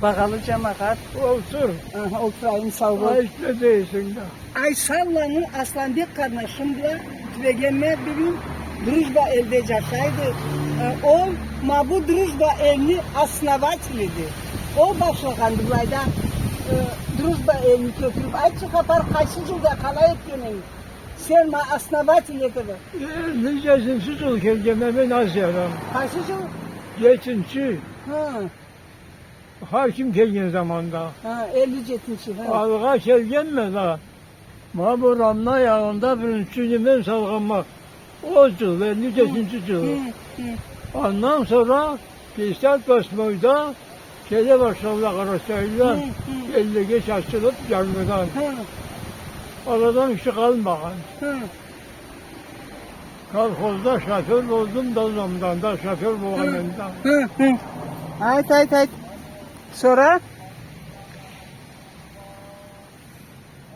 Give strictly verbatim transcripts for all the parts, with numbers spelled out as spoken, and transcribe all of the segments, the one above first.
Багъалы джамагъат. Олтур. Аха, олтурайым, сау бол. Айтма дейсенг да. Айсанланы Асланбек къарнашым бла тюбегенме бюгюн, Дружба элде джашайды. Э, ол ма бу Дружба элни основателиди. Ол башлагъанды былайда, э, Дружба элни кётюрюб. Айтчы, Хапар, къайсы джылда къалай этген эдинг? Сен ма основатель этеди. Э, элли джетинчи джыл келгенме мен Азиядан. Къайсы джыл? Джетинчи. Хы. Хар ким келген заманда. Ха, элли джетинчи, ха. Алгъа келгенме да, ма бу Рамна янында биринчи неме салгъанма. Ол джыл, элли джетинчи джыл. Хы, хы. Андан сора пятьдесят восьмойда келе башладыла къарачайлыла, хы, хы, эллеге чачылыб джангыдан. Хы. Аладан киши къалмагъан. Хы. Колхозда шофёр болдум да, замданда шофёр болгъанма да. Хы, хы. Айт, айт, айт. Сора?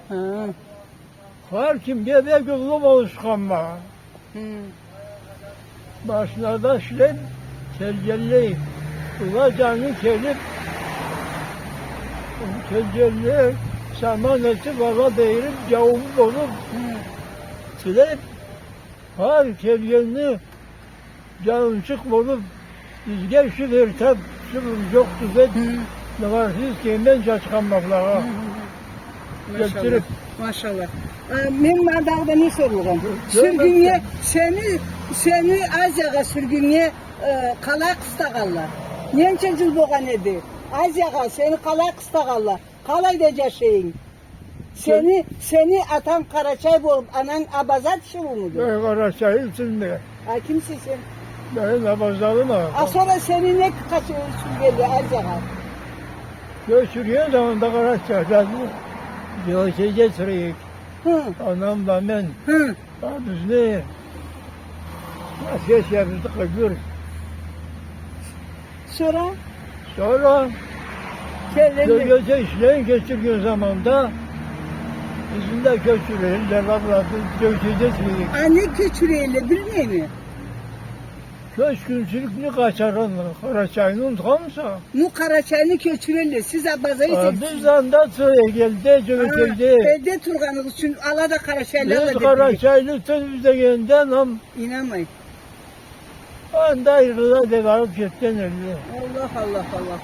Хы. Хар кимге бек уллу болушханма. Хы. Машинада ишлеб келгенлей, уллу джангы келиб, келгенлей, саман этиб, ала бегириб, джаууб болуб, хы, тилеб, хар келгенни джанынчыкъ болуб, бизге ишиб эртеб, ишиб джокъду деб, хы, Новороссийскеме чачханма былагъа. Хы, хы, хы. Машаллах, джетдириб. Машаллах. А, мен ма дагъыда не сорлугъум? Сюргюннге, сени, сени Азиягъа сюргюннге, э, къалай къыстагъанла? Ненча джыл болгъан эди? Азиягъа сени къалай къыстагъанла? Къалайда джашайынг? Сени, сени атанг къарачай болуб, ананг абаза тиширыумуду? Мен къарачайлы тюлме. А кимсе сен? Мен абазалыма. А сора сени нек къачырыб сюргенле Азиягъа? Кёчюрген заманда къарачайланы Джелакейде тура эдик. Хы. Анам бла мен. Хы. А бизни профессиябызды къыгыр. Сора? Сора келгенле. Джелакейде ишлерин кёчюрген заманда бизни да кёчюрелле, къабыллады, Джелакейде ишледик. А не кёчюрелле, билмейме. Кёчгюнчюлюкню къачаргъанла, Къарачайны унутханмыса? Ну, Къарачайны кёчюрелле, сиз абаза эсегиз. Биз анда тура эдик, элде, Джелакейде. Элде тургъаныгъыз ючюн ала да къарачайлыла деб билген. Биз къарачайлы тюлбюз дегенде, анам. Ийнанмай. Анда айырыла деб алыб кетген элле. Аллах, Аллах, Аллах.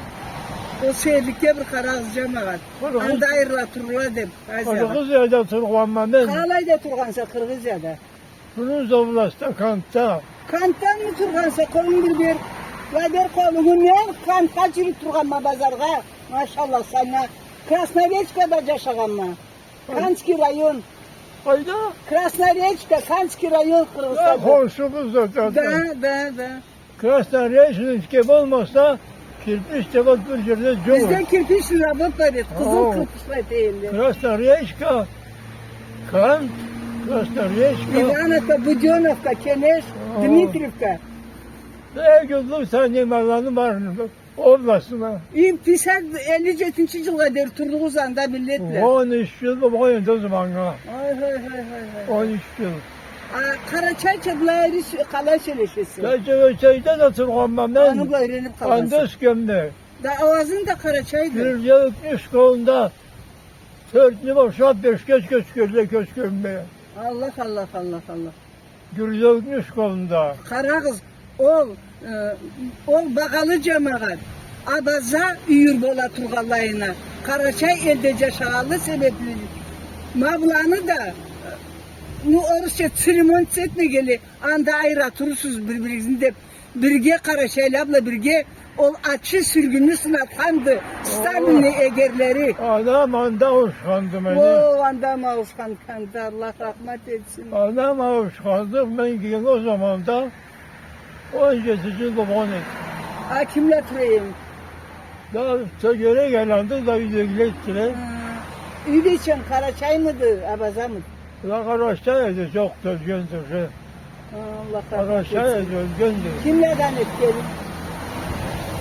Ол сейирликге бир къарагъыз, джамагъат. Къыргъыз. Анда айырыла турурла деб, Азияда. Къыргъызияда тургъанма мен. Къалайда тургъанса Къыргъызияда? Фрунзе областда, Кантда. Кантданмы тургъанса, къолунг бир бер. Ла бер къолунгу, мен Кантха джюрюб тургъанма базаргъа. Машаллах санга. Красноречкада джашагъанма. Къай- Канский район. Къайда? Красноречка, Канский район, Къыргъызстанда. Да, хоншубуз да, да, да. Да, да, да. Краснореченске болмаса, кирпич завод бир джерде джокъ. Бизде кирпичный завод бар эди, къызыл кирпич бар эди. Красноречка, Кант, Красноречка. Ивановка, Будённовка, Кенеш, Дмитриевка. Эй, Гюллю, сен не маланы бар, областына. И пятьдесят, элли джетинчи джылгъа дери турдугъуз анда миллет бла. Он юч джыл болгъан энди ол заманнга. Ой, ой, ой, ой, ой. Он юч джыл. А къарачайча былай къалай сёлешесе? Джелакейде да тургъанма мен. Аны бла юйрениб къалгъанса. Анда ёсгенме. Да ауазынг да къарачайды. Гюрджеукну школунда тёртню бошаб, бешге кёчгенлей кёчгенме. Аллах, Аллах, Аллах, Аллах. Гюрджеукну школунда. Къарагъыз, ол, э, ол багъалы джамагъат, абаза юйюр бола тургъанлайына, Къарачай элде джашагъанлы себебли, ма быланы да, э, ну, орусча церемониться этмегенлей, анда айыра турурсуз бир-биригизни деб, бирге къарачайла бла бирге ол ачы сюргюнню сынатханды Сталинни эгерлери. Анам анда ауушханды мени. О, анда ауушхан Кантда, Аллах рахмат этсин. Анам ауушханды, мен келген ол заманда он джети джыл болгъан эди. А кимле тура эдинг? Да, тёгерек айландыкъ да, юйдегиле эттиле. Хы. Юйдечинг къарачаймыды, абазамыды? Ла къарачай эди, джокъду, ёлгенди уже. Аллах рахмат этсин. Къарачай эди, ёлгенди. Кимледен эди келин?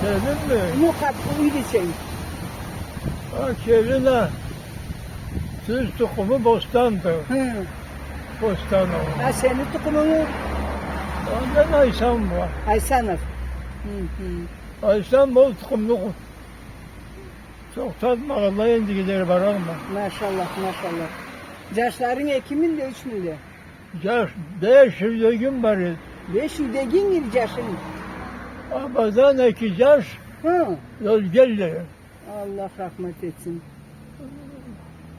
Келинми? Ну, къат-, юйдечинг. А, келин а, тюз тукъуму Бостанды. Хы. Бостанов. А сени тукъумунгу? А, мен Айсанма. Айсанов. Хы, хы. Айсан ол тукъумну. Тохтатмагъанлай, энди кеде баралмай. Машаллах, машаллах. Джашларынг экими да, ючмю да? Джаш, беш юйдегим бар эди. Беш юйдегинг эди, джашынг? Абадан эки джаш, хы, ёлгелле. Аллах рахмат этсин.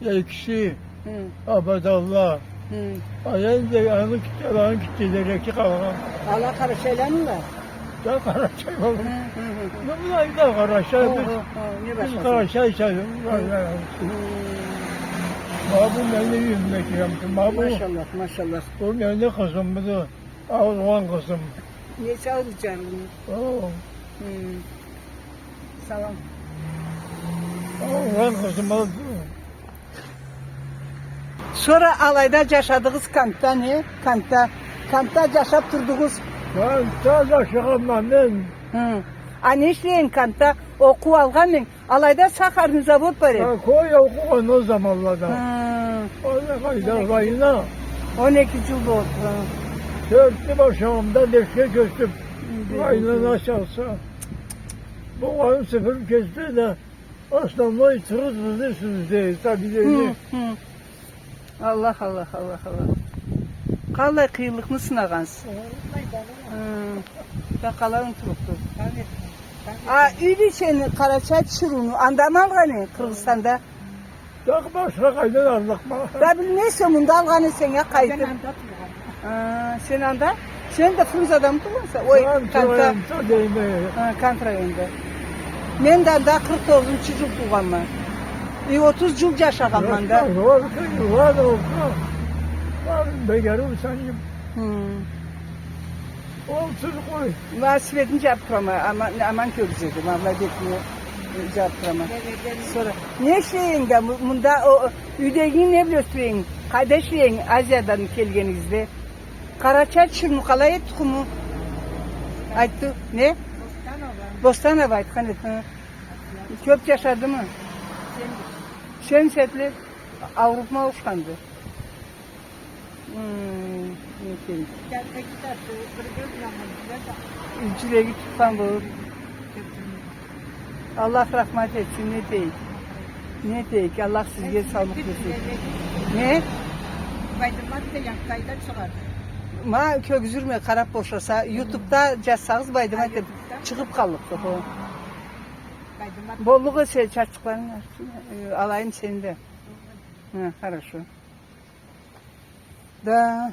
Экиси, хы, абаданла. Хы. А энди аны китче-, аны китчелери эки къалгъан. Ала къарачайламыла? Да, къарачай болур. Хы, хы, хы. Ну, былай да къарачай, хо, биз, хо, хо, не биз башхасы? Къарачай чагъы, хы, былай да. Хы. Ма бу мени юйюмде кирем, ма бу. Машаллах, машаллах. Бу мени къызымды, ауругъан къызым. Несе ауругъан? О. Хы. Салам. Ауругъан къызым алды. Сора алайда джашадыгъыз Кантда, не? Кантда. Кантда джашаб турдугъуз. Кантда джашагъанма мен. Хы. А не ишлейин Кантда? Окъуу алгъанмы? Алайда сахарный завод бар эди. Какой окъугъан ол заманлада? Хы. Ол не къайда, война. Он эки джыл болду, хы. Тёртню бошагъандан бешге кёчдюм. Хы, война начался. Болгъанын сыпырыб кетсе да, основной тыгъыз бизди сюзде, табилени. Хы, хы. Аллах, Аллах, Аллах, Аллах. Къаллай къыйынлыкъны сынагъансыз? Хы. Да къалай унутуллукъду. А, юйдю сени Къарачай тиширыуну андамы алгъан эдинг, Къыргъызстанда? Джокъ, башха къайдан аллыкъма. Да билмейсе, мында алгъан эсенг а, къайтыб. Мен анда тургъанма. А, сен анда? Сен да Фрунзадамы туугъанса? Ой, Кант Канта. Районда дейме. А, Кант районда. Мен да анда къыркъ тогъузунчу джыл туугъанма. И отуз джыл джашагъанма анда. Ладно, ладно, ладно. Бегерим саныйым. Хы. Олтур къой. Ма светни джабыб турама, аман, аман кёргюзеди, ма былай бетине джабыб турама. Сора, не ишлейинг да, му-, мында, о, юйдегинги не бла ёсдюрейинг? Къайда ишлейинг, Азиядан келгенигизде? Къарачай тиширыуну къалай эди тукъуму? Айтды, не? Бостанова. Бостанова айтхан эди, хы. Кёб джашадымы? Семьдесят. Семьдесят лет. Аурубму ауушханды? Хм, не дейик. Джюреги тутхан болур. Аллах рахмат этсин, не дейик. Не дейик, Аллах сизге саулукъ берсин. Не? Байдымат деген къайда чыгъады? Ма кёргюзюрме, къараб бошаса, ютубда джазсагъыз Байдымат деб, чыгъыб къаллыкъды, хо. Байдымат. Боллукъ эсе, чачыкъларынгы ачсанг, э, алайым сени да. Хы, хорошо. Да.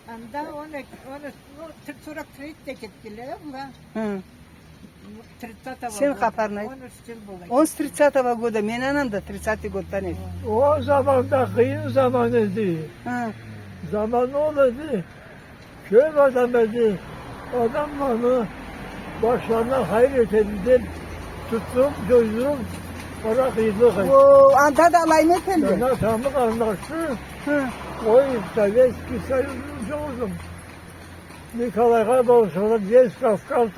Анда он эки, он уч, ну, тр-, сорок третьде кетгенле, была. Хы. Тридцатого года. Сен къапарына айт. Он уч джыл болады. Он с тридцатого года. Мени анам да тридцатый годдан эди. Ол заманда къыйын заман эди. Хы. Заман ол эди. Кёб адам эди. Адамланы башларына хайыр этеди деб, тутдуруб, джойдуруб, къара къыйынлыкъ эди. О, анда да алаймы этелле? Мен атамы къарнашчы, хы, къой, Советский Союзну джолдум. Николайгъа болушдуруб, весь Кавказ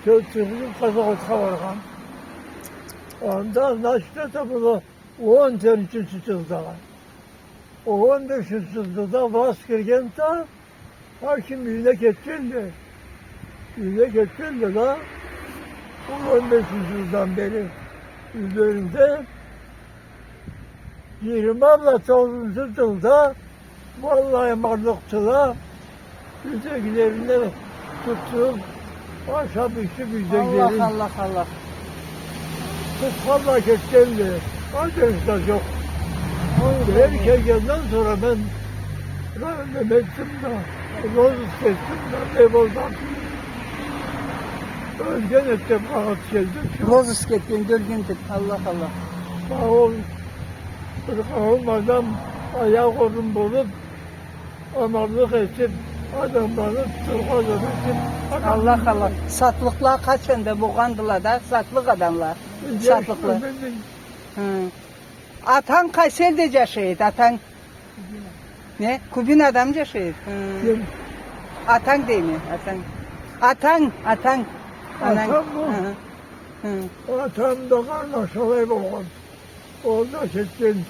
чёлтюрюб, Казахстаннга баргъан. Анда, значит, это было он тёртюнчю джылда. Он бешинчи джылда власть киргенди, хар ким юйюне кетгенди. Юйюне кетгенди да, ол он бешинчи джылдан бери юйлеринде. Джыйырма бла тогъузунчу джылда быллай аманлыкъчыла юйдегилерине тутдуруб, ашаб, ичиб юйдегилерин. Аллах, Аллах, Аллах. Тутханла кетгенле, адреси да джокъ. Ой, мен келгенден сора мен, мен неме этдим да, розыск этдим да, не болду? Ёлген эди деб къагъыт келди. Розыск этгенди, ёлген деб. Аллах, Аллах. Ма ол бир къауум адам аякъ орун болуб, аманлыкъ этиб, адамланы тутургъа да этиб, Аллах, Аллах. Сатлыкъла къачан да болгъандыла да, сатлыкъ адамла. Сатлыкъла. Хы. Атанг къайсы элде джашай эди, атанг? Не? Кубинадамы джашай эди? Хы. Ким? Атанг дейме, атанг. Атанг, атанг. Ананг. Атаммы? Хы. Хы. Атам да къарнашчы алай болгъан. Ол да кетген,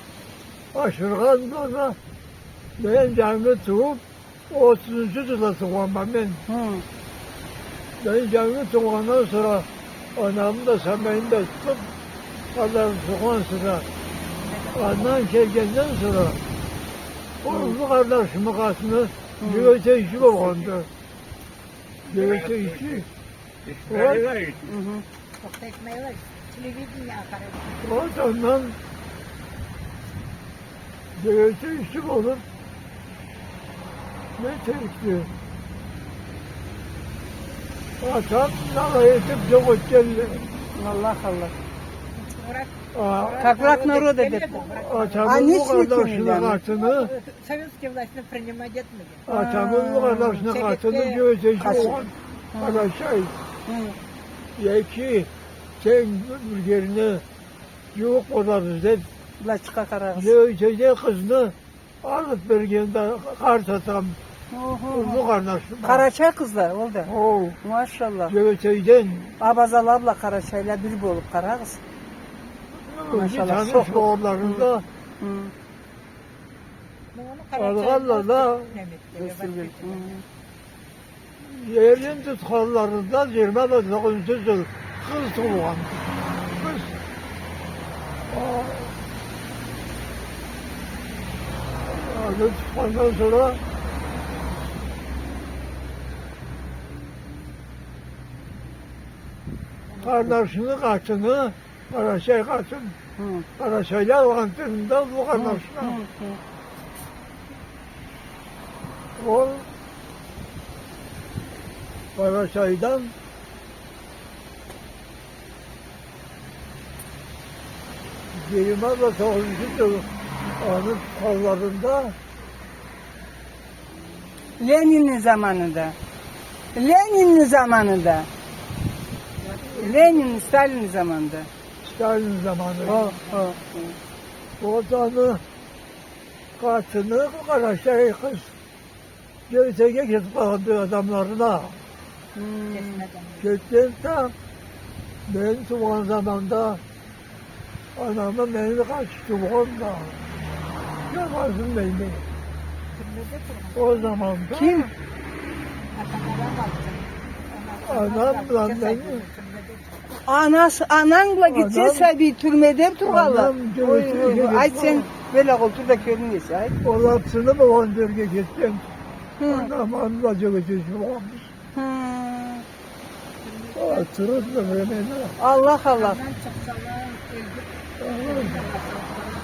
ашыргъан да, мен джангы туууб, отузунчу джылда туугъанма мен. Хы. Мен джангы туугъандан сора анамы да, самайны да тутуб, Къарнашым болгъан сора, андан келгенден сора, ол уллу къарнашымы къатыны джёгетейчи болгъанды. Джёгетейчи. Ол, ол андан джёгетейчи болуп, не этерикди? Атам алай этип джокъ этгенди. Аллах, Аллах. А, как враг народа деп. Атамы уллу къарнашыны къатыны. Советские власти принимать этмеген. Атамы уллу къарнашыны къатыны джёгетейчи болгъан. Къарачай. Яки сен бир джерине джууукъ болабыз деп, былайчыкъгъа къарагъыз, джёгетейден къызны алып берген да къарт атам. Уллу къарнашым. Къарачай къызла, ол да. Оу. Машаллах. Джёгетейден. Абазала бла къарачайла бир болуп, къарагъыз. Машаллах. Таныш болгъанларында. Алгъанла да. Джерин тутханларында джыйырма да тогъузунчу джыл къыз туугъан. Къыз. А, аны тутхандан сора къарнашыны къатыны Къарачай къатын. Хы. Къарачайла алгъан тюрюнде уллу къарнашына. Хы, хы, хы. Ол Къарачайдан джыйырма да тогъузунчу джыл аны тутханларында Ленинни заманында. Ленинни заманында. Ленин, Сталин заманында. Сталин заманында. О, о, о. Ол да аны къатыны къарачай къыз. Джёгетейге кетип къалгъанды адамларына. Хм. Кетген да, мен туугъан заманда анамы мени къатыш туугъан да, джангызым мени. Ол заманда. Ким? Анам бла мени. Анасы, ананг бла гитче сабий тюрмеде тургъанла. Анам джёгетейге кетген. Ой, ой, ой. Айт сен, бёлек олтур да кёрюнмесе, айт. Ол атыны болгъан джерге кетген. Хы. Анам аны бла джёгетейчи болгъанбыз. Хы. О, трудно времена. Аллах, Аллах.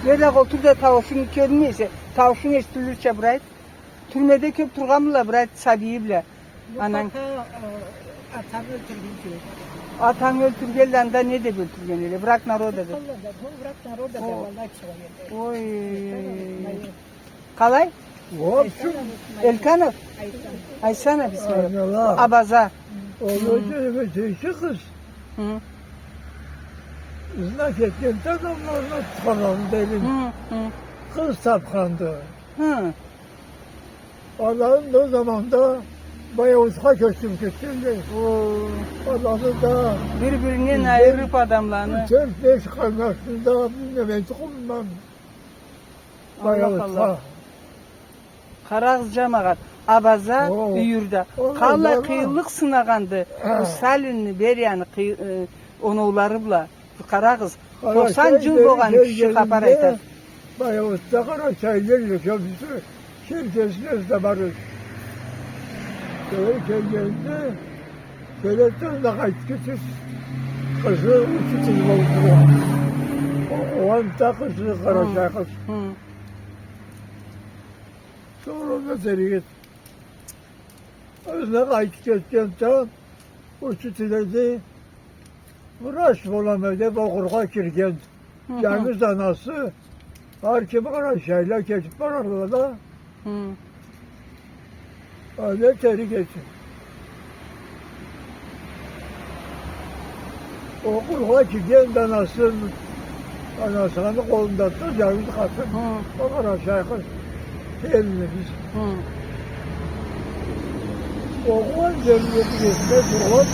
Бёлек олтур да, тауушунг кёрюнмесе, тауушунг эшитилирча бир айт. Тюрмеде кёп тургъанмыла бир айт сабийи бла? Ананг. Бу пока, э, атамы ёлтюргюнчю. Атангы ёлтюргенле, анда не деп ёлтюрген эле? Враг народа деп. Тутханла да, бу враг народа деп, о, алай чыгъа эди. Ой, ой, ой, ой. Къалай? Элканов. Элканов? Айсанов. Айсанов Исмаил. Айнала. Абаза. Ол ёлтюргенчи къыз. Хы. Ызына кетгенде адамларына тутханларын дейим. Хы, хы. Къыз тапханды. Хы. Аланы ол заманда Баяутха кёчюп кетгенле. О. Аланы да бир-биринден айырып адамланы. Тёрт-беш къарнашын да, билмейме, тукъумундан. Аллах, Баяутха. Аллах. Къарагъыз, джамагъат, Абаза, о, Юйюрда. О, къаллай, о, къыйынлыкъ сынагъанды. Хы. Бу Сталинни, Берияны къый-, э, оноулары бла. Къарагъыз, тохсан джыл болгъан киши хапар айтады. Баяутда къарачайлыла кёбюсю черкесле да бар эди. Шолай келгенде, келеди да къайтып кетеди. Къызы учитель болуп тургъан. Окъугъан да къызы къарачай къыз. Хы. Сора да терк этди. Ызына къайтып кетгенде, учитель эди, врач болама деп окъургъа кирген. Хы-хы. Джангыз анасы, хар ким къарачайла кетип баралла да. Хы. Алай терк этди. Окъургъа кирген да анасы, анасыны къолунда да джангыз къатын. Хы. Ол къарачай къыз. Келинибиз. Хы. Окъугъан джерге джетмей тургъан,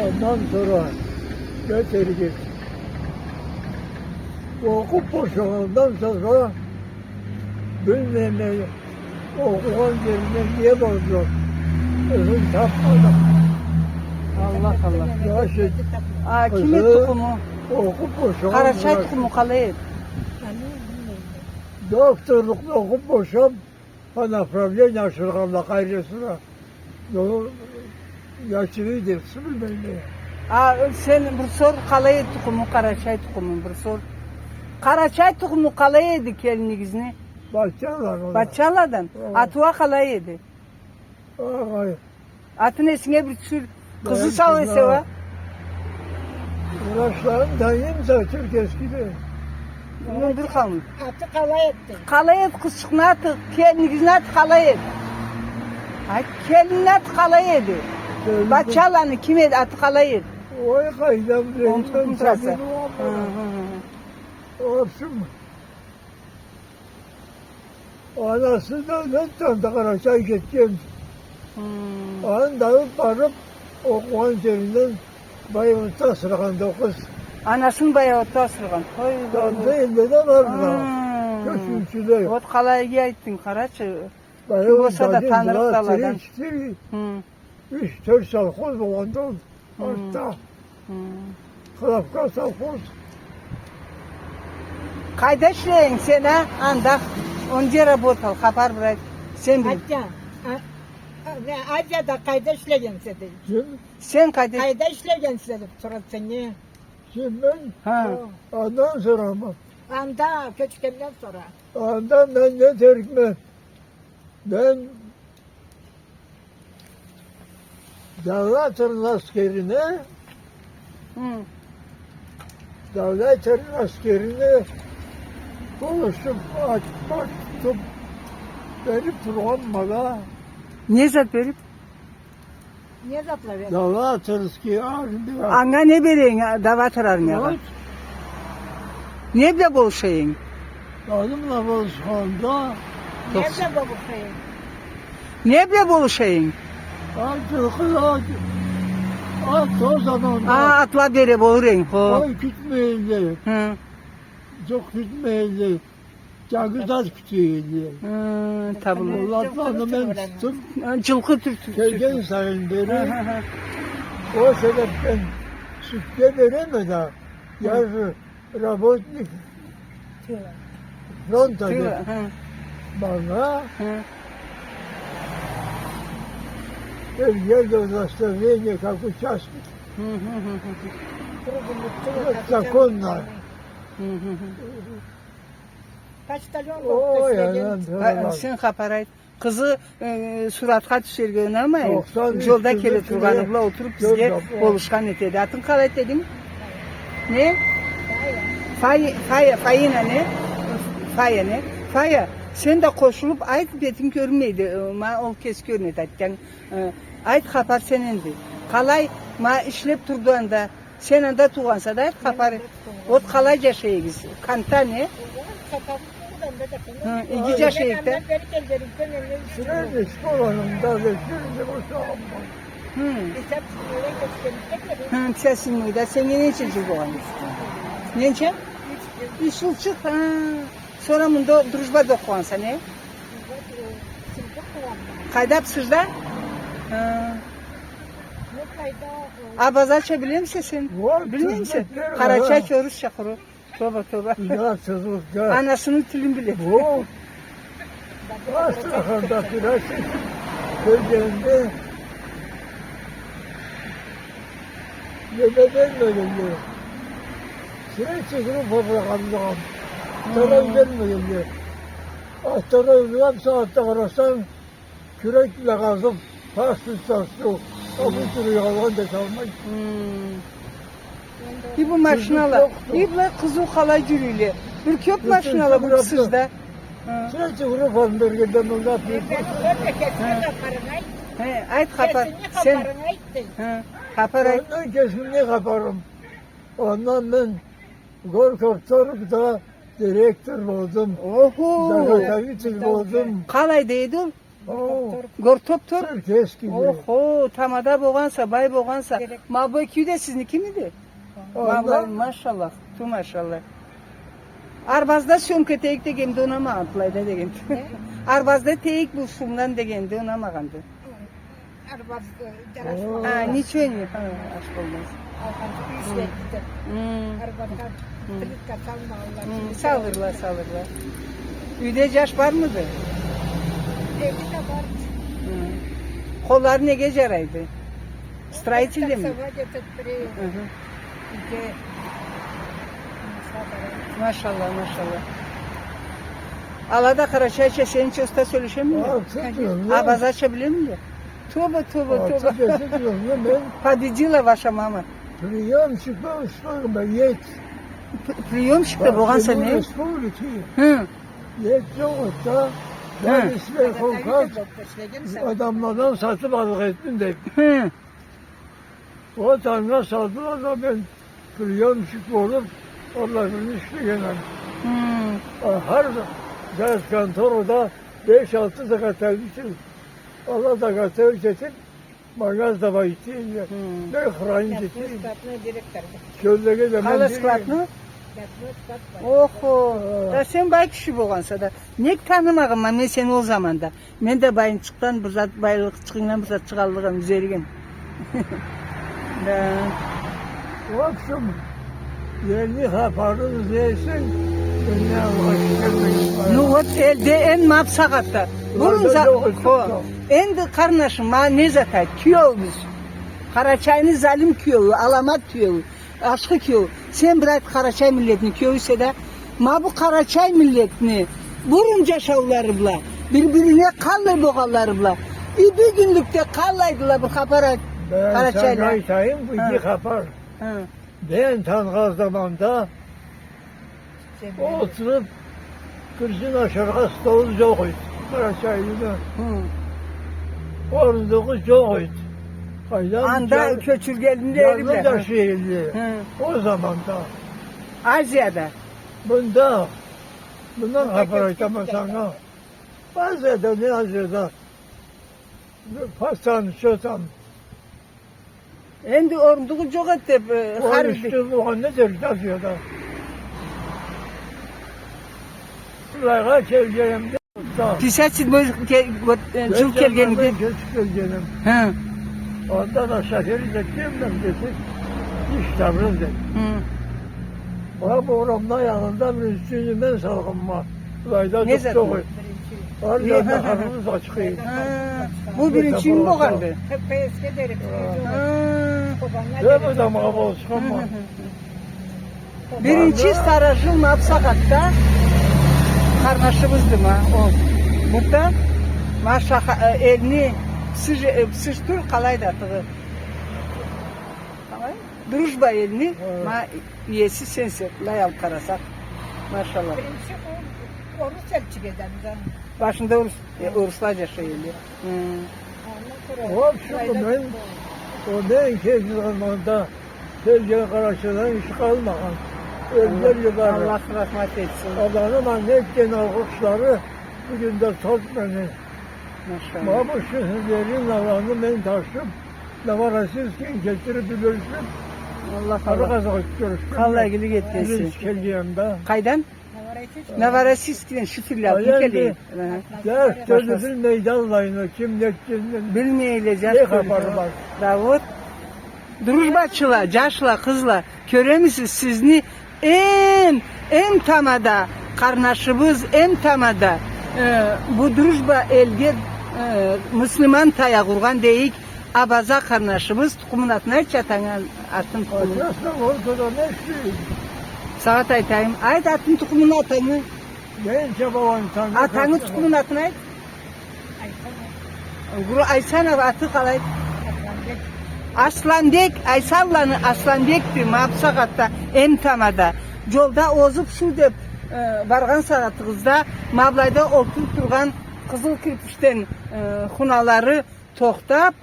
андан сора не этерик эди. Окъуп бошагъандан сора, билмейме, окъугъан джерине не болду, къызын тапмады. Аллах, Аллах. Джаш эди. А, ким эди тукъуму? Окъуб бошагъан. Къарачай тукъуму къалай эди? Докторлукъну окъуб бошаб, по направлению ашыргъанла къайрысыла. Но, я чыгъый деб, сыгъмайма. А, сен бир сор, къалай эди тукъуму, къарачай тукъуму, бир сор. Къарачай тукъуму къалай эди келинигизни? Батчаладан. Батчаладан? Хо. Аты уа къалай эди? Агъай. Атын эсинге бир тюшюр. Къызы сау эсе уа? Врачларын таныйма да, Черкесскеде. Муну бир къалмай. Аты къалай эди? Къалай эди къызчыкъны аты, келинигизни аты къалай эди? Ай, келинни аты къалай эди? Келин. Батчаланы ким эди, аты къалай эди? Ой, къайдан билейим мен, табиб болмадым. Хы, хы, хы. Общем, анасы да, да, да, да Къарачай кетген. Хы. Аны да алыб барыб, окъугъан джеринден Баянотда асырагъанды ол къыз. Анасын Баянотда асырагъан. Ой, ой, ой. Энди да бардыла. Хы. Кёчюучюле. Вот къалай иги айтдынг, къарачы. Баянотда ким болса да танырыкъды аладан. Три, четыре. Хы. Юч, тёрт совхоз болгъанды ол. Хы. Артда. Хы. Хлопка совхоз. Къайда ишлейдинг сен, а? Анда. Онда работал, хапар бир айт. Сен бил. Азия. А, а, не, Азияда къайда ишлегенсе, дейди. Ким? Сен къайда? Къайда ишлегенсе, деб сорады, сен не? Ким, мен? Хы. Хо. Андан сора мы? Анда кёчгенден сора. Анда мен не этерикме? Мен Давлатовну аскерине, хы, Давлатовну аскерине болушуб, атма тутуб, бериб тургъанма да. Не зат бериб? Не затла бериб? Давлатовский армия. Анга не берейим, Давлатов армиягъа? Вот. Не бла болушайым? Аны бла болушханда. Не бла болушайым? Не бла болушайым? Ат, ат, ат, ол заманда. А, атла бере болур эдинг, хо. Къой кютмейдиле. Хы. Джукъ кютмейдиле. Джангыз ат кютейдиле. Хы, табылды. Ол атланы мен тутдум. Хы, джылкъы тюртюб. Келген сайын бери. Хы, хы, хы. Ол себебден сютге береме да, хы, я же работник фронта, тыла, деб, хы, манга, хы, берген удостоверение как участник. Хы, хы, хы, хы. Вот законно. Хы, хы, хы. Почтальон болуб ишлеген. Ой, анам, а, сен хапар айт. Къызы, э, суратха тюшерге унамай, джолда келе тургъаны бла олтуруб бизге болушхан этеди. Атын къалай дединг? Не? Фая. Фая, Фая, Фаина, не? Фая, не? Фая, сен да къошулуб айт, бетинг кёрюнмейди. Э, ма ол кеси кёрюнеди, айтхан. Э, айт хапар сен энди. Къалай, ма ишлеб турду анда. Сен анда туугъанса да, айт хапар. Вот къалай джашайсыз? Кантда, не? Хы, иги джашайыкъ да. Средний школаны да битириб бошагъанма. Хы. Хы, пятьдесят седьмойда. Сеннге ненча джыл болгъан? Ненча? Юч джылчыкъ, хы. Сора мында Дружбада окъугъанса, не? Къайда, Псыжда? Хы. Абазарча билемисе сен? Билмеймисе? Къарачайча, орусча къуру. Тоба, тоба. Анасыны тилин биледи. Астраханда пират этиб келгенде, неме бермегенле. Средний группа бла къалгъанма. Второй бермегенле. А второй бла бусагъатда къарасанг, кюрек бла къазыб, таш тюшдю. Абу тюрлю къалгъан да къалмай. Хы. И бу машинала, и былай къызыу къалай джюрюйле. Бир кёб машинала бу Псыжда. Хы. Средний группаны бергенде мында. Хы. Хы, айт хапар. Сен. Хы, хапар айт. Андан кесими хапарым. Андан мен Горкомторгда директор болдум. Охо! Заготовитель болдум. Къалайда эди ол? О. Гортопторг? Черкесскийде. Охо, тамада болгъанса, бай болгъанса. Ма бу экиу да сизникимиди? Ма-, машаллах, ту машаллах. Арбазда съёмка этейик дегенде унамагъанды, былайда дегенде. Не? Арбазда этейик бу шумдан дегенде унамагъанды. Арбаз, э, жарашмай. А, ничего не, ха, аш болмаз. Алгъанчы, юй сюетди. Хы. Арбатха плитка салмагъанла. Салырла, салырла. Юйде джаш бармыды? Эки да бар. Хы. Къоллары неге джарайды? Строительдеми? Таксовать этип бир. Хы-хы. Иде. Машалла, машалла. Ала да къарачайча, сенича уста сёлешемиле? Абазача билемиле? Тоба, тоба, тоба. Победила ваша мама. Приёмщик болуп ишлегенме, ет. П-, приёмщик да болгъанса не? Республики. Хы. Ет джокъ эди да. Хы. Барысы да колхоз адамладан сатып аллыкъ этдим деп. Хы. Ол анга салдыла да, мен приёмщик болуп, аллай бир ишлегенме. Хы. А, хар зат конторада беш-алты заготовитель, ала заготовить этип, магаз да бар эди. Хы. Мен хранить этеме. Складной директор. Кёллеге да мен... Къалай складны? Складной склад бар. Охо. Хы. Да сен бай киши болгъанса да. Нек танымагъанма мен сени ол заманда? Мен да байынчыкъдан бир зат, байлыкъчыгъындан бир зат чыгъаллыгъым, юзеригем. Да. В общем, элни хапарын излейсенг, дунияны башы келмей. Ну вот, элде энди ма бусагъатда. Бурун за-, хо, энди къарнашым, ма не зат айт, киеубюз. Къарачайны залим киеую, аламат киеую. Ашхы киеу, сен бир айт, къарачай миллетни киеуюсе да, ма бу къарачай миллетни бурун джашаулары бла, бир-бирине къаллай болгъанлары бла, и бюгюнлюкде къаллайдыла, бир хапар айт, къарачайла. Мен санга айтайым, бир хапар. Хы. Мен таныгъан заманда Олтуруп, кюрсюн ашаргъа столу джокъ эди. Къарачайлыны. Хы. Орундугъу джокъ эди. Къайдан? Анда кёчюргенле джарлы джашай эдиле. Хы. Ол заманда. Азияда. Мында, мындан хапар айтама санга. Азияда, не Азияда? Пацан, чё там? Энди орундугъу джокъ эди деп, э, хар... Ол ишде болгъан не дер, Азияда. Былайгъа келгенимде, пятьдесят седьмой ке-, вот, э, джыл келгенинде. Мен кечип келгеним. Хы. Онда да шофёр этгенме, кечип, иш табыла деп. Хы. Ма бу орамны янында биринчи юйню мен салгъанма. Былайда джукъ эди. Хар джерде хапыбыз ачыкъ эди. Хы, бу биринчи юй болгъанды. Ха. Бир адамгъа болушханма. Биринчи старожил ма бусагъатда къарнашыбызды ма ол. Бурда ма шаха-, э, элни сыж-, э, сыжтур къалайды атыгъы. Къалай? Дружба элни, хы, ма иеси сенсе, былай алып къарасакъ. Машалла. Биринчи ол орус элчик эди андан. Башында орус, э, орусла джашай эди. Хы. Андан сора... В общем, былайда мен, ол мен келген заманда келген къарачайдан иш къалмагъан. Ёлген джыллары. Аллах рахмат этсин. Аланы ма не этген алгъышлары бюгюн да тот мени. Машалла. Ма бу шехерлени, аланы мен ташып, Новороссийскден келтирип, юлешип, Аллах, Аллах. Къазакъ этип кёргюзтгенме. Къаллай игилик этгенсе. Биринчи келгенде. Къайдан? Новороссийскден, шу тюрлю алып келе. Ха. Джаш тёлю билмейди аллайны, ким не этгенин. Билмейле, джаш тёлю. Не хапары бар? Да вот. Дружбачыла, джашла, къызла, кёремисиз, сизни эм, эм тамада къарнашыбыз, эм тамада, э, бу дружба элге, э, муслиман таякъ ургъан дейик, Абаза къарнашыбыз, тукъумун атын айтчы, атаны атын, тукъумун. Сагъат айтайым. Айт атын, тукъумун, атаны. Мен Чабаланы. Атаны, тукъумун атын айт. Гуру Айсанов, аты къалай? Асланбек. Асланбек, Айсанланы Асланбекди, ма бусагъатда эм тамада. Джолда озуп шу деп, э, баргъан сагъатыгъызда, ма былайда олтуруп тургъан къызыл кирпичден, э, хуналары тохтап,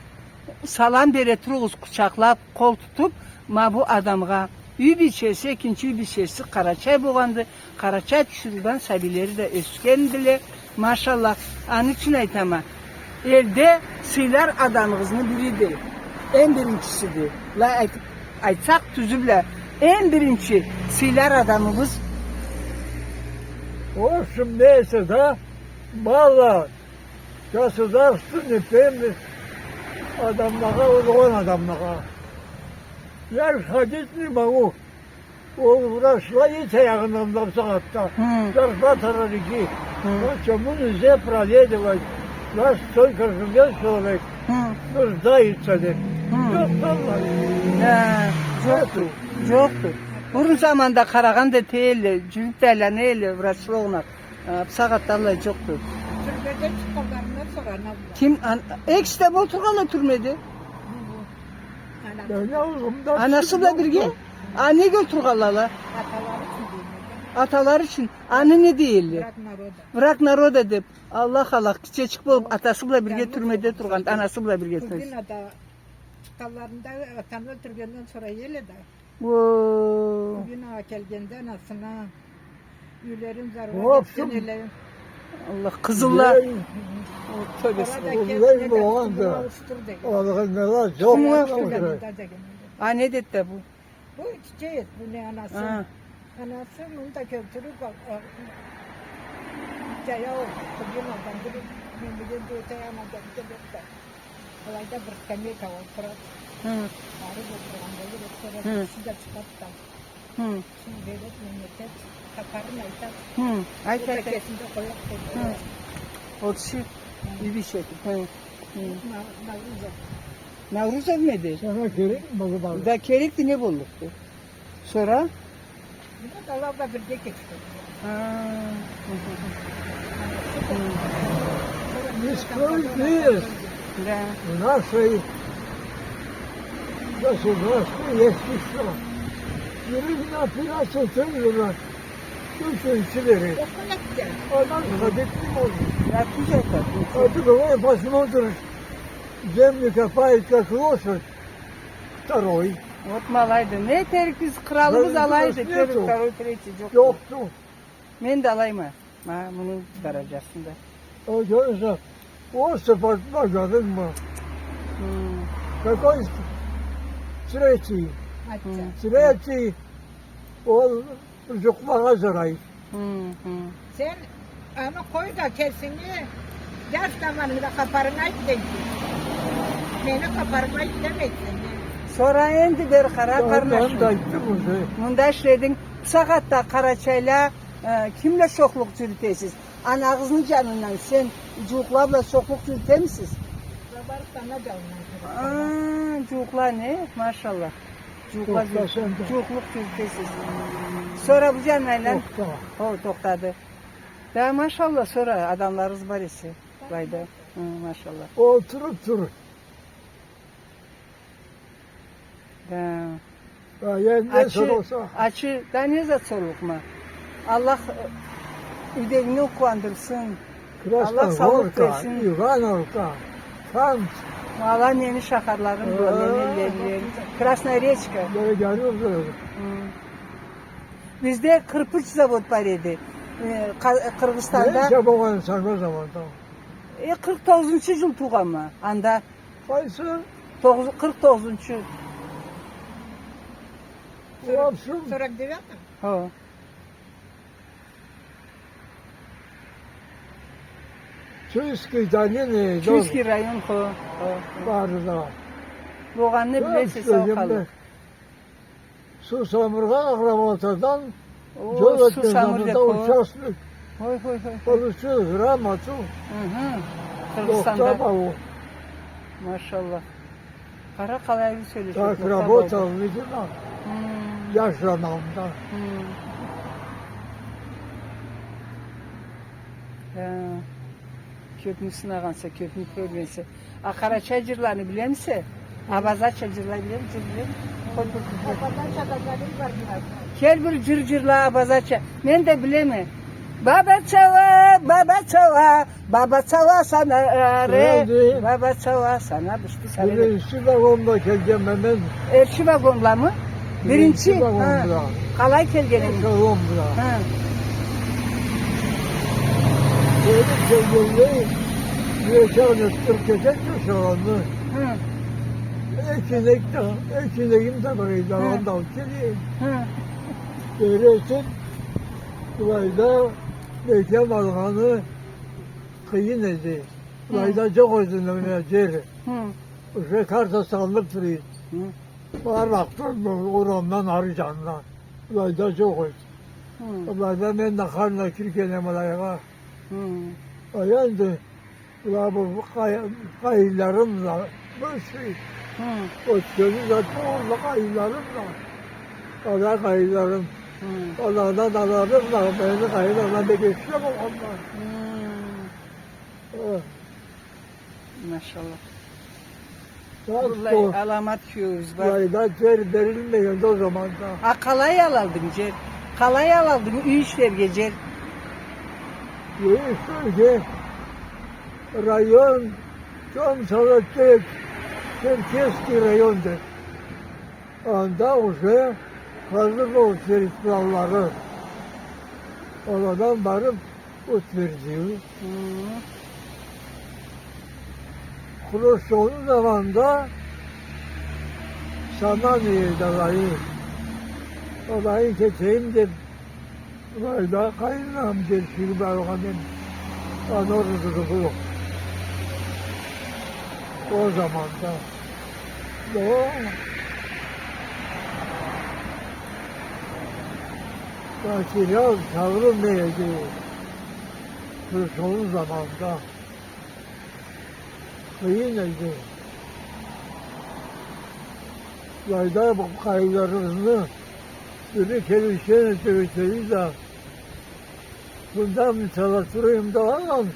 салам бере туругъуз, къучакълап, къол тутуп, ма бу адамгъа. Юй бийчеси, экинчи юй бийчеси къарачай болгъанды, къарачай тиширыудан сабийлери да ёсгендиле. Машаллах, аны ючюн айтама. Элде сыйлар адамыгъызны бириди. Эм биринчисиди. Былай айтып, айтсакъ тюзю бла, эм биринчи сыйлар адамыбыз. В общем, нейсе да, мало государственный пенсия адамлагъа, ургъан адамлагъа. Я же ходить не могу. Ол врачла эт аягъындан да бусагъатда. Хы. Зарплатала иги. Хы. Почему нельзя проверить? Нас столько живёт человек, хы, нуждается деб. Хы. Джокъду, валлахи. Хы, джокъду. Джокъду. Бурун заманда къарагъан да этелле, джюрюб да айланалла врачла огъуна. А, бусагъатда аллай джокъду. Тюрмеден чыкъгъанларындан сора ана бла. Ким? Ан-, экиси да бла олтургъанла тюрмеде. Бу, бу. Ана. Бен алгъымда. Анасы бла бирге? А, неге олтургъанла ала? Аталары ючюн дейме. Аталары ючюн. Аны не дейле? Враг народа. Враг народа деб. Аллах, Аллах, гитчечик болуб, атасы бла бирге тюрмеде тургъан, анасы бла бирге. Кубинада чыкъгъанларында атаны ёлтюргенден сора эле да. О. Кубинагъа келгенде анасына, юйлерин заргъа кетген эле. Аллах, къызылла. О, тёбе, къара да субханаллах. Кетме да, болгъанды. Тутумуна уштур деген. Алгъанла джокъ. Тутумуна уштур деген. А, не деди да бу? Бу кичи эди, бу не анасы. А. Анасы муну да кёлтюрюб, а, а, джаяу, кубинадан бир, мен билген да, джаяу анада бир да. Алайда бир скамейкагъа олтурады. Хы. Барыб олтургъан болур, олтурады, хы, киши да чыгъады да. Хы. Ким береди, не этеди, хапарын айтады. Хы. Айт, айт, айт. Ол да кесин да къояды. Хы. Ол киши, хы, юй бийчеси. Хы. Хы. Ма-, Наурузов. Наурузов неди? Сагъа керекми, бала, бала? Да керекди, не боллукъду? Сора? Бу да ала бла бирге кетген. А. Хы. Из крови есть. Да. В нашей государстве есть ещё. Юридическая операция тоже у нас. Слушай, Сибири. Она ходить не может. Да, слушай, как. А ты давай посмотришь, землю копает, как лошадь. Второй. Вот ма алайды. Не этерик биз, къралыбыз алайды. Первый, второй, третий, джокъду. Джокъду. Мен да алайма. Ма, муну дараджасында. О, кёресе, острый, бажарынгмы? Хм. Какой третий? Хм. Третий. Ол джукълагъа джарай. Хы, хы. Сен аны къой да, кесинги джаш заманынгда хапарынгы айт дейди. Мени хапарымы айт демейди сен. Сора энди бери къара, къарнашым. Мында ишлединг. Бусагъатда къарачайла, э, ким бла шохлукъ джюрютесиз? Анагъызны джанындан сен джууукъла бла шохлукъ джюрютемисиз? Барыб да ана джанындан джюрютебиз. А, джууукъла не? Машаллах. Джууукъла джюрю-, джууукълукъ джюрютесиз. Сора бу джанына айлан. Тохта. Хо, тохтады. Да, машаллах, сора адамларыгъыз бар эсе. Былайда. Хы, машаллах. Олтуруб тур. Да. А, энди ачы, сораса. Ачы, да не зат сорлукъма? Аллах, э, юйдегингден къууандырсын. Аллах саулукъ берсин. Красногорка, Ивановка, Кант. Ала мени шахарларым бу, мени эллерим. Красноречка. Хы. Бизде кырпыч завод бар эди. Э, Къа-, Къыргъызстанда. Ненча болгъан сен ол заманда? Э, къыркъ тогъузунчу джыл туугъанма анда. Къайсы? Тогъуз-, къыркъ тогъузунчу. Вообщем. Сорок девятом? Хо. Чуйский долины, Чуйский район, хо, хо, хо. Бары да. Болгъанын билесиз, сау къалынг. Сусамыргъа работадан, о, джол этген заманда участник. Хой, хой, хой, хой. Получил грамоту. Хы-хы. Къыргъызстанда. Тохта баур. Машаллах. Къара, къалай сёлешеди. Так работал, видимо. Хы. Джаш заманымда. Хы. Э, кёбню сынагъанса, кёбню кёргенсе. А къарачай джырланы билемисе? Абазача джырлай билемисе? Джыр билемисе? Къой, къой, къой, къой. Абазача да джырлай бардыла. Кел, бир джыр джырла абазача. Мен да билеме. Бабачала, бабачала, бабачала сана, э, ре, бабачала сана бишди сана. Биринчи вагонда келгенме мен. Эрши вагонламы? Биринчи? Биринчи вагон бла. Къалай келгенинг? Эшелон бла. Хы. Келиб келгенлей, биринчи къыркъ эки эшелонну. Хы. Эки инек да, эки инегим да бар эди, аланы да алыб келгенме. Хы. Бери этиб, былайда беклеб алгъаны къыйын эди. Хы. Былайда джокъ эди неме, джер. Хы. Уже карта салыныб тура эди. Хы. Бармакъдан, урамдан ары джанына. Былайда джокъ эди. Хы. Былайда мен нахалына киргенем былайгъа. Хы. А энди была бу къай-, къайынларым да, бу шей, хы, ётгени да, туугъанлы къайынларым да. Къалай къайынларым. Хы. Аладан аларым да, мени къайын анам бек эшли болгъанла. Хы. Хы. Машаллах. Быллай аламат кюеуюгюз бар. Былайда джер берилмегенди ол заманда. А къалай алалдынг джер? Къалай алалдынг юй ишлерге джер? Юй ишлерге район, Чон Салатбек, Черкесский район деб. Анда уже хазыр болуб джер планлары. Аладан барыб утвердил. Хы. Хрущёвну заманында санамай эди алайы. Алайын кетейим деб, былайда къайынанам джер чыгъарыб алгъан эди. Аны орнуна бу. Ол заманда. О, материал чагъырылмай эди. Хрущёвну заманында. Къыйын эди. Былайда бу къайынларыбызны бири келишген эди, да, мында мисал турайым да, анан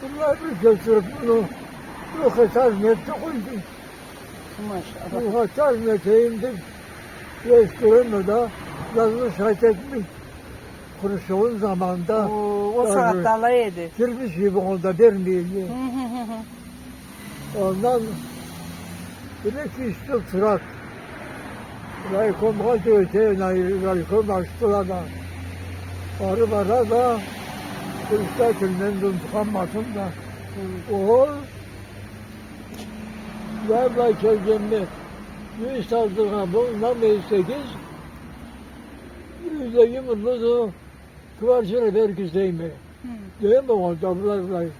былай бир кётюрюб муну бир этажны этиб къойду. Машаллах. Бир этажны этейим деб, эшитдим да, жазмыш айтмай. Хрущёвну заманында. О, ол сагъатда алай эди. Кирпич болгъанда бермей эди. Хы, хы, хы, хы. Андан бир-эки-юч джыл турады. Райкомгъа джюрюйдю, райком ачдыла да. Бара-бара да, председателинден унутханма атын да. Хы. Ол былай-былай келгенме, юй салдыргъан, бу мындан бери сегиз, юйдеги мурну да квартира бергиз дейме. Хы. Дейме огъа да былай-былай.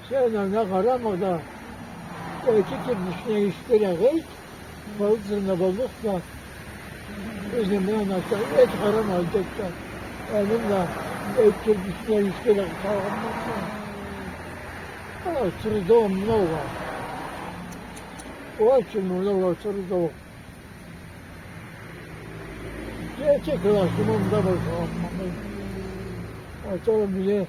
Сен анга къарама да, эки кирпични эшикге къой, палубасында боллукъ да, бизни мындан ашхы эч къарама, дейди да. Энди да эки кирпични эшикге къалгъанма. А, трудом много. Очень много трудов. Джети классны мында башлагъанма мен. Атам биле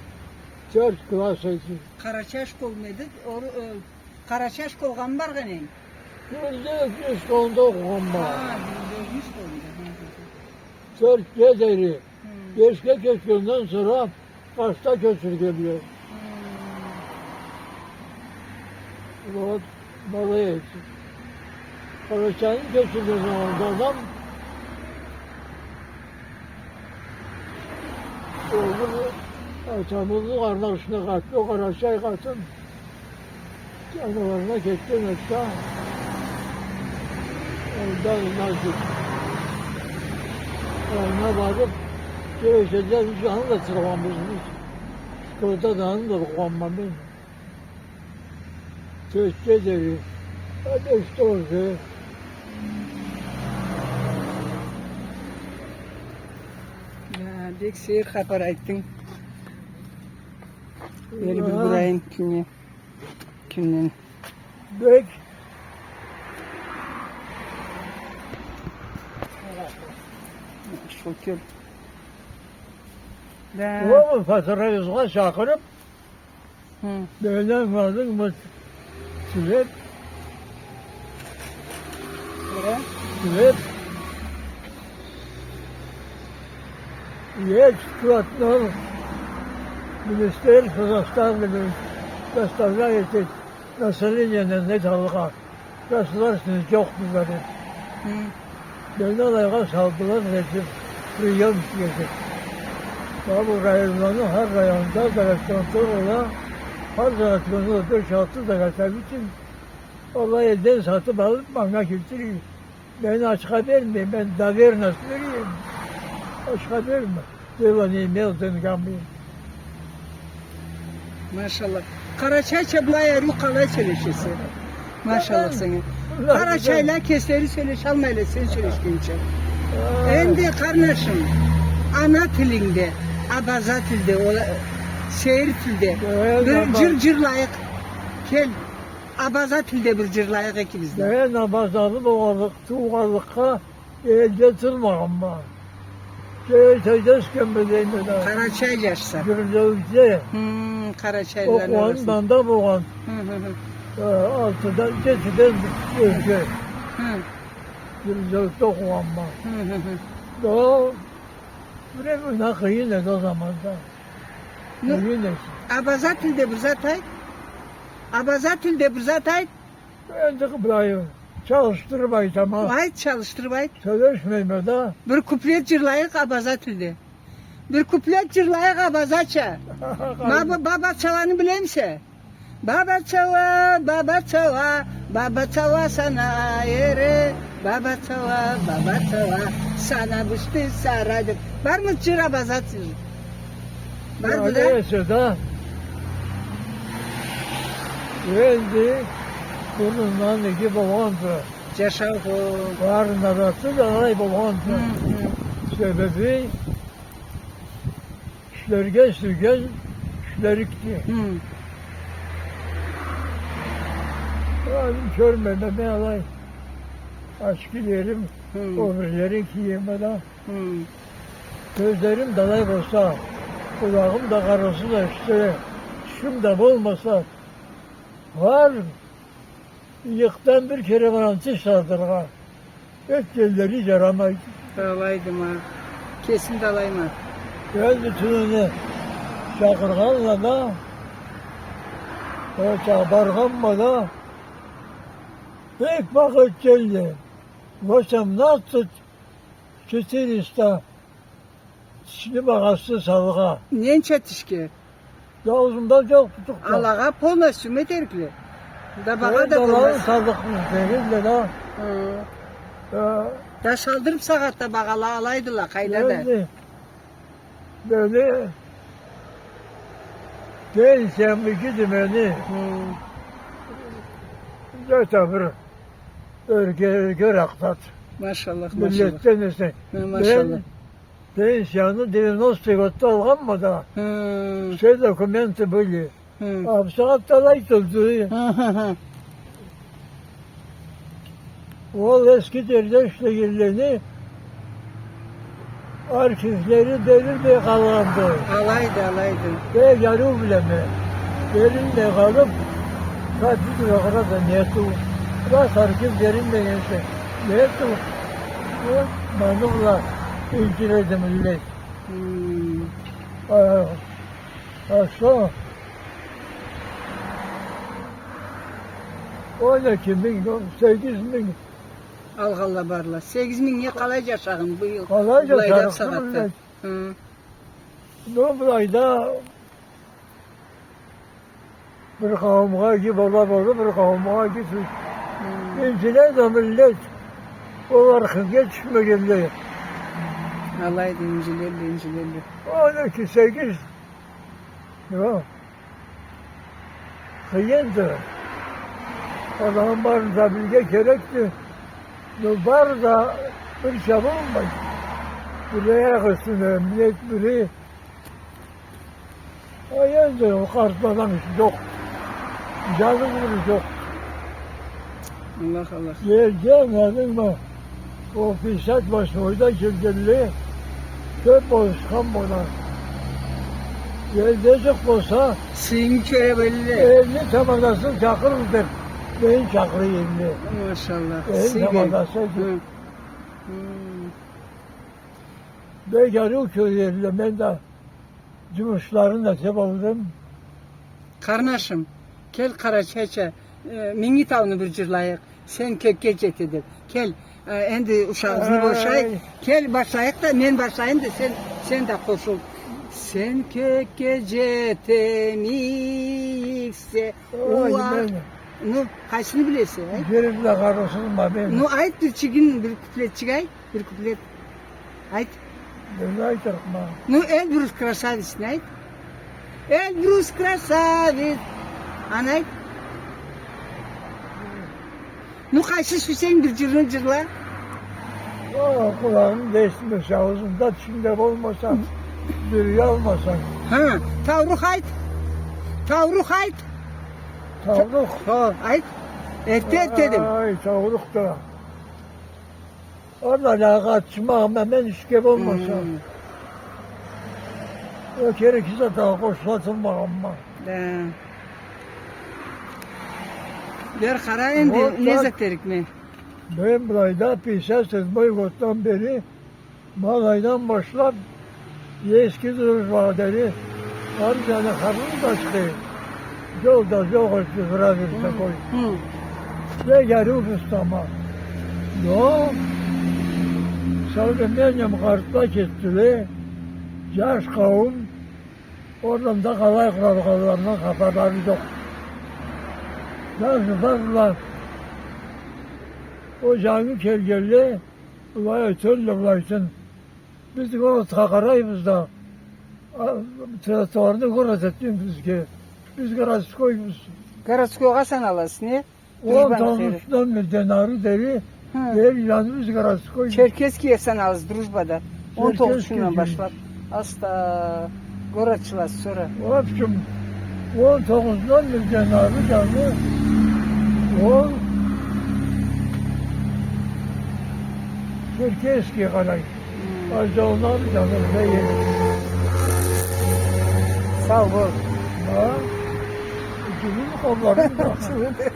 тёрт класс эди. Къарачай школ му эди? Ор-, э, Къарачай школгъамы баргъан эдинг? Бирде юз школда окъугъанма. Хы, бирде юз школда. Хы, хы, хы. Тёртге дери. Хы. Бешге кечгенден сора къачда кёчюргенле. Хы. Вот, молодец. Къарачайны кёчюрген заманда анам ол бир атамызны къарнашына къатты, ол къарачай къатын. Аналарына кетген эди да, андан, значит, анга барыб, келешеден аны да тургъанбыз биз. Школда да аны да окъугъанма мен. Тёртге дери. Э, бешде уже. Я, бек сейир хапар айтдынг. Бери бир къарайым кимден. Кимден? Бек. Шукур. Да. Ол пасарайыбызгъа чакъырыб, хы, мени ангыладынгмы, тилеб, тилеб, есть вкладной министерство заставлено, заставляет население на это алгъа. Государственный джокъду деб. Хы. Мени алайгъа салдыла деб, приёмчик этиб. Ма бу районланы хар районда загранконтрола, хар загранконтрола беш-алты заготовитель, алай элден сатыб алыб, манга келтире. Мен ачха бермейме, мен доверенность береме. Ачха берме. Дело не имел деньгами. Машаллах. Къарачайча былай ариу къалай сёлешесе? Машаллах сеннге. Къарачайла кеслери сёлешалмайла, сен сёлешгенча. Энди, къарнашым, ана тилингде, абаза тилде, ол, сейир тилде бир джыр джырлайыкъ. Кел, абаза тилде бир джырлайыкъ экибиз да. Мен абазалы болгъанлыкъ-, туугъанлыкъгъа элде турмагъанма. Джай-, джайда ёсгенме дейме да. Къарачай джашса. Гюрлеуде. Хы, къарачайланы арасында. Окъугъаным анда болгъан. Хы, хы, хы. Э, алтыдан, джетиден ёрге. Хы. Гюрлеуде окъугъанма. Хы, хы, хы. Да, времена къыйын эди ол заманда. Ну, къыйын эди. Абаза тилде бир зат айт. Абаза тилде бир зат айт. Энди былай, чалышдырыб айтама. Айт, чалышдырыб айт. Сёлешмейме да. Бир куплет джырлайыкъ абаза тилде. Бир куплет джырлайыкъ абазача. Ма бу Бабачаланы билемисе? Бабачала, Бабачала, Бабачала сана эре, Бабачала, Бабачала сана бишди сарай деб. Бармы джыр абаза тилде? Барды да. Алай эсе да. Энди мындан иги болгъанды. Джашау хо. Барыны арасы да алай болгъанды. Хы, хы. Себеби ишлерге сюйген ишлерикди. Хы. Мен кёрмейме, мен алай ачкилерим, хы, ол бирлерин киеме да. Хы. Кёзлерим да алай болса, къулагъым да къараса да эшитсе, тишим да болмаса, бар, ыйыкъдан бир кере барам тиш салдырыргъа. Этгенлери джарамайды. Алайды ма. Кесим да алайма. Энди тюнене чакъыргъанла да, ол ча-, баргъанма да, бек багъа этгенле. Восемнадцать четыреста тишни багъасы салгъа. Ненча тишге? Аузумда джокъ, тутукъ да. Алагъа полностью этерикле. Да багъа да болмаз. Саллыкъбыз дегенле да. Хы. Э. Да салдырыб сагъатда багъала алайдыла, къайда да. Энди мени пенсиям игиди мени. Хы. Джата бир ёрге, ёрге рахат. Машаллах, машаллах. Миллетден эсе. Хы, машаллах. Мен пенсияны девяностый годда алгъанма да. Хы. Все документы были. Хы. А бусагъатда алай тюлдю. Хы, хы, хы. Ол эски джерде ишлегенлени архивлери берилмей къалгъанды. Алайды, алайды. Бек ариу билеме. Берилмей къалыб, компьютер огъара да нету. Рас архив берилмегенча нету. Ол маны бла инджиледи миллет. Хы. А, а шо он эки минг, сегиз минг алгъанла барла. Сегиз минг не, къалай джашагъан быйыл? Къалай джашагъан, былайда, бусагъатда? Хы. Ну, былайда бир къауумгъа иги бола, бола, бир къауумгъа иги тюл. Хы. Инджиле да миллет, ол архивге тюшмегенле. Алайды, инджилелле, инджилелле. Он эки, сегиз. Джокъ. Къыйынды. Адамны барын да билирге керекди. Но бары да бирча болмайды. Бири аякъ юсюнде, миллет бири. А энди ол къартланы иши джокъ. Джаны бири джокъ. Аллах, Аллах. Джерде, анладынгмы? Ол пятьдесят восьмойда келгенле кёб болушхан бола. Джерде джукъ болса, сыйын кёре билелле. Элни тамадасын чакъырыр деб, мени чакъыра элле. Машаллах. Элни тамадасы. Хы. Хы. Бек ариу кёре элле, мен да джумушларын да эте болдум. Къарнашым, кел къарачайча, э, Минги тауну бир джырлайыкъ. Сен кёкге джете деб. Кел, э, энди ушагъыбызны бошайыкъ. Кел, башлайыкъ да, мен башлайым да, сен, сен да къошул. Сен кёкге джетемиссе, уллу... Ну, къайсыны билесе, айт? Джерим да къарыусузма мен. Ну, айт, бирчигин, бир куплетчик айт. Бир куплет. Айт. Мен айтырыкъма. Ну, Эльбрус красавецни айт. Эльбрус красавец. Аны айт. Ну, къайсы сюйсенг бир джырны джырла. О, къулагъынг да эшитмесе, аузунг да тюшюнг да болмаса, бир уялмасанг. Хы, Таурух айт. Таурух айт. Таурух. Хо, айт. Эртде, эртде дедим. Ай, Таурух да. Ала, ала, къатышмагъым, мен ишге болмаса. Хы. Ол керек зат, ала, къошулатмагъанма. Да. Бир къара энди, не зат дерикме. Мен былайда пятьдесят седьмой годдан бери, ма алайдан башлаб, Эски Дружбагъа дери, ары джаны Харлыдашкъы джол да джокъ эди, бир-бир такой. Хы. Бек ариу устама. Но, со временем къартла кетдиле, джаш къауум, Орнунда къалай къуралгъанларындан хапарлары джокъ. Джашла бардыла. Ол джангы келгенле, былай айталла, былайтын. Биз городха къарайбыз да, а, тротуарны город этдинг бизге. Биз городскойбуз. Городскойгъа саналасыз, не? Он тогъузундан бирден ары дери, хы, эл джаныбыз городской. Черкесскийге саналасыз Дружбада. Он тогъуз кюннген башлаб. Аста, городчыласыз сора. В общем, он тогъузундан бирден ары джаны, ол Черкесскийге къарай. Хы. Аздан ары джаны, бек. Сау бол. Хы? Джылыды къолларынг да. Джылыды.